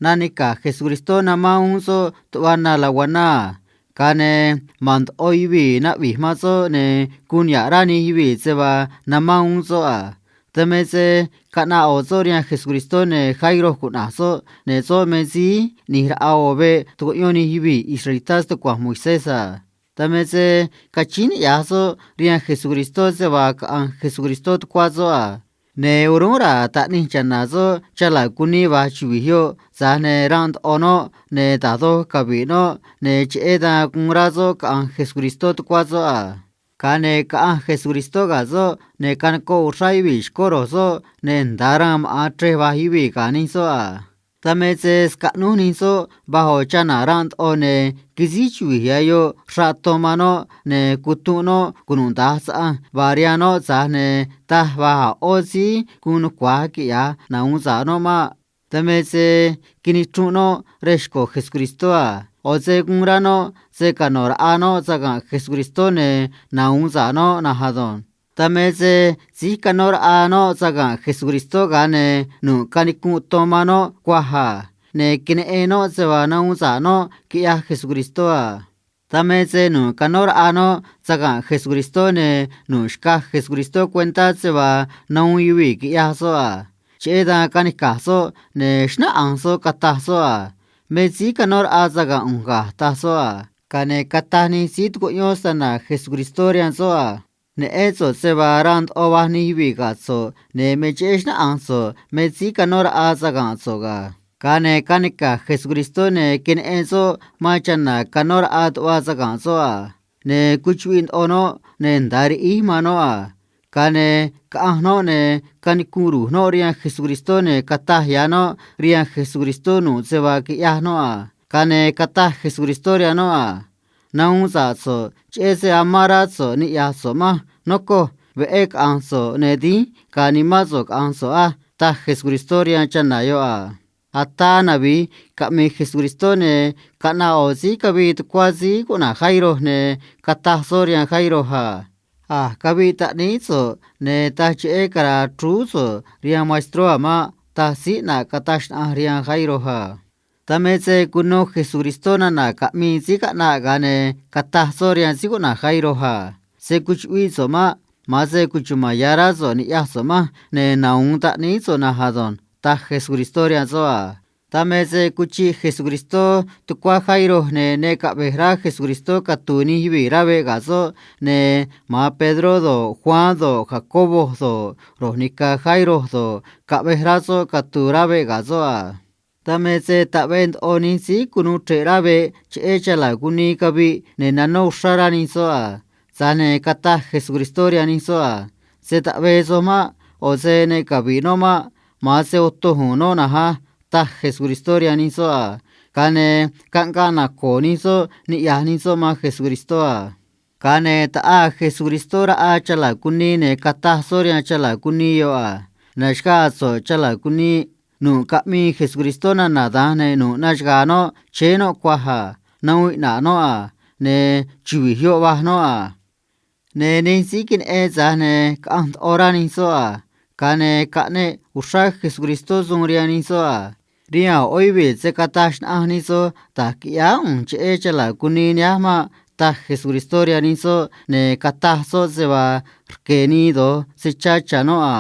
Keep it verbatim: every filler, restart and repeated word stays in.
nanica̱j Jesucristó namán uún soꞌ tuꞌva na Lauaná a. Ga̱a ne̱ ma̱n ndoꞌo yuvii̱ naꞌvi̱j man soꞌ, ne̱ guun niha̱ꞌ rá nij yuvii̱ se vaa namán uún soꞌ a. Dan me se caꞌnaꞌ ꞌo̱ soꞌ rihaan Jesucristó, ne̱ Jairo cuꞌna̱j soꞌ, ne̱ soꞌ me síí ꞌni̱j raꞌa ꞌo̱ veꞌ tucuꞌyón nij yuvii̱ israelitá stucua̱nj Moisés a. Dan me se cachíín niꞌya̱j soꞌ rihaan Jesucristó se vaa caꞌa̱nj Jesucristó tucuá soꞌ a. Ne̱ o̱rúnꞌ ra̱a̱ taꞌnij cha̱na̱ soꞌ chala̱ cunii va̱j chuvi̱j yoꞌ, tza̱j ne̱ ranꞌ ndoꞌo noꞌ, ne̱ da̱j doj cavi̱ꞌ noꞌ, ne̱ cheꞌé dan guun rá soꞌ caꞌa̱nj Jesucristó tucuá soꞌ a. Ga̱a ne̱ caꞌanj Jesucristó ga̱ soꞌ, ne̱ canocoꞌ uxrá yuvii̱ xcó ro̱j soꞌ, ne̱ nda̱a ranꞌ maꞌa̱n chrej va̱j yuvii̱ ga̱ nij soꞌ a. Dan me se scaꞌnúj nij soꞌ va̱j ꞌo̱ chana̱ ranꞌ ndoꞌo, ne̱ quisíj chuvi̱j ya̱ yoꞌ xraꞌ ton man noꞌ, ne̱ cutunꞌ noꞌ cunuda̱nj saꞌanj vaa rihaan noꞌ, tza̱j ne̱ taj va̱j a̱ ꞌó síí guun nucua̱j quiꞌya̱j nahu̱un sa̱ꞌ noꞌ maꞌ. Dan me se quinichrunꞌ noꞌ rej xco̱ Jesucristó a. ꞌO̱ se guun rá noꞌ se cano̱ raꞌa noꞌ saga̱nꞌ Jesucristó, ne̱ nahu̱un sa̱ꞌ noꞌ na̱nj ado̱nj. Dan me se síí canó raꞌa noꞌ saga̱nꞌ Jesucristó, ga̱a ne̱ nu̱ꞌ canicunꞌ ton man noꞌ cuaj a. Ne̱ queneꞌen noꞌ se vaa nahuun sa̱ꞌ noꞌ quiꞌyaj Jesucristó a. Dan me se nu̱ꞌ canó raꞌa noꞌ saga̱nꞌ Jesucristó, ne̱ nu̱ꞌ xcaj Jesucristó cuentá se vaa nahuun yuvii̱ quiꞌyaj soꞌ a. Cheꞌé dan canica̱j soꞌ, ne̱ xnáꞌanj soꞌ, cataj soꞌ a: “Me síí canó raꞌa saga̱nꞌ ꞌu̱nj ga̱”, taj soꞌ a. Ga̱a ne̱ cataj nij síí tucuꞌyón snana̱ Jesucristó rihaan soꞌ a: “Neꞌén so̱ꞌ se vaa ranꞌ ndoꞌo va̱j nij yuvii̱ ga̱ so̱ꞌ, ne̱ me cheꞌé xnáꞌanj so̱ꞌ me síí canó raꞌa saga̱nꞌ so̱ꞌ ga̱.” Ga̱a ne̱ canica̱j Jesucristó, ne̱ queneꞌen soꞌ man chana̱ canó raꞌa tuꞌva saga̱nꞌ soꞌ a. Ne̱ cuchuꞌviꞌ ndoꞌo noꞌ, ne̱ nda̱a riꞌíj man noꞌ a. Ga̱a ne̱ caꞌanj noꞌ, ne̱ canicunꞌ ru̱j noꞌ rihaan Jesucristó, ne̱ cataj ya̱ noꞌ rihaan Jesucristó nu̱ꞌ se vaa quiꞌyaj noꞌ a. Ga̱a ne̱ cataj Jesucristó rihaan noꞌ a: “Nahuun sa̱ꞌ so̱ꞌ, cheꞌé se amán rá so̱ꞌ niꞌya̱j so̱ꞌ manj, nocoj. Veꞌé caꞌa̱nj so̱ꞌ, ne̱ dínj ga̱a̱ nimán so̱ꞌ caꞌa̱nj so̱ꞌ á”, taj Jesucristó rihaan chana̱ yoꞌ a. Ataa navi̱j caꞌmi̱i̱ Jesucristó, ne̱ caꞌnaꞌ ꞌo̱ síí cavii tucuá síí cuꞌna̱j Jairo, ne̱ cataj soꞌ rihaan Jairo a: “A̱j caviꞌ taꞌníí so̱ꞌ, ne̱ taj cheꞌé cara̱a̱ chrúú so̱ꞌ rihaan maestró a̱ maꞌ”, taj síí ꞌnaꞌ cataj xnaꞌanj rihaan Jairo a. Dan me se cuno Jesucristó nana̱ caꞌmii síí caꞌnaꞌ, ga̱a ne̱ cataj soꞌ rihaan síí cuꞌna̱j Jairo a: “Se̱ cuchuꞌviꞌ so̱ꞌ maꞌ. Ma̱an se cuchuma̱n ya̱ rá so̱ꞌ ni̱ꞌyaj so̱ꞌ manj, ne̱ nahu̱un taꞌníí so̱ꞌ na̱nj ado̱nj”, taj Jesucristó rihaan soꞌ a. Dan me se cuchiꞌ Jesucristó tucuá Jairo, ne̱ ne caꞌve̱j rá Jesucristó catu̱u̱ nij yuvii̱ rá veꞌ ga̱ soꞌ, ne̱ ma̱an Pedró do̱ꞌ, Juan do̱ꞌ, Jacobo do̱ꞌ, ro̱j ni̱ca̱ Jairo do̱ꞌ, caꞌvej rá soꞌ catu̱u̱ rá veꞌ ga̱ soꞌ a. Dan me se taꞌvee ndoꞌo nij síí cu̱nuû chre̱ꞌ rá veꞌ cheꞌé chala̱ cunii caviꞌ, ne̱ nanó uxrá rá nij soꞌ a. Tza̱j ne̱ cataj Jesucristó rihaan nij soꞌ a: “Se̱ taꞌvee soj maꞌ. ꞌO̱ se ne cavi̱ꞌ noꞌ maꞌ. Ma̱an se otoj u̱u̱n noꞌ na̱nj á”, taj Jesucristó rihaan nij soꞌ a. Ga̱a ne̱ caꞌngaꞌ naco̱o̱ nij soꞌ niꞌya̱j nij soꞌ man Jesucristó a. Ga̱a ne̱ taꞌaa Jesucristó raꞌa chala̱ cunii, ne̱ cataj soꞌ rihaan chala̱ cunii yoꞌ a: “Na̱xaga̱a̱ so̱ꞌ chala̱ cunii. Nu̱ꞌ caꞌmii Jesucristó nana̱ da̱nj, ne̱ nu̱ꞌ naxaga̱a̱ noꞌ chéé noꞌ cuaj a. Nahuun iꞌna̱ꞌ noꞌ a. Ne̱ chuvi̱j yoꞌ va̱j noꞌ a.” Ne̱ nij síí queneꞌen, tza̱j ne̱ caꞌanj ndoꞌo rá nij soꞌ a. Ga̱a ne̱ caꞌneꞌ uxrá Jesucristó suun rihaan nij soꞌ a: “Rihaan ꞌó yuvii̱ se̱ cataj xnaꞌanj nij soj da̱j quiꞌyáá ꞌu̱nj cheꞌé chala̱ cunii nihánj maꞌ”, taj Jesucristó rihaan nij soꞌ, ne̱ cataj soꞌ se vaa rque̱ nii do̱j se chá cha̱ noꞌ a.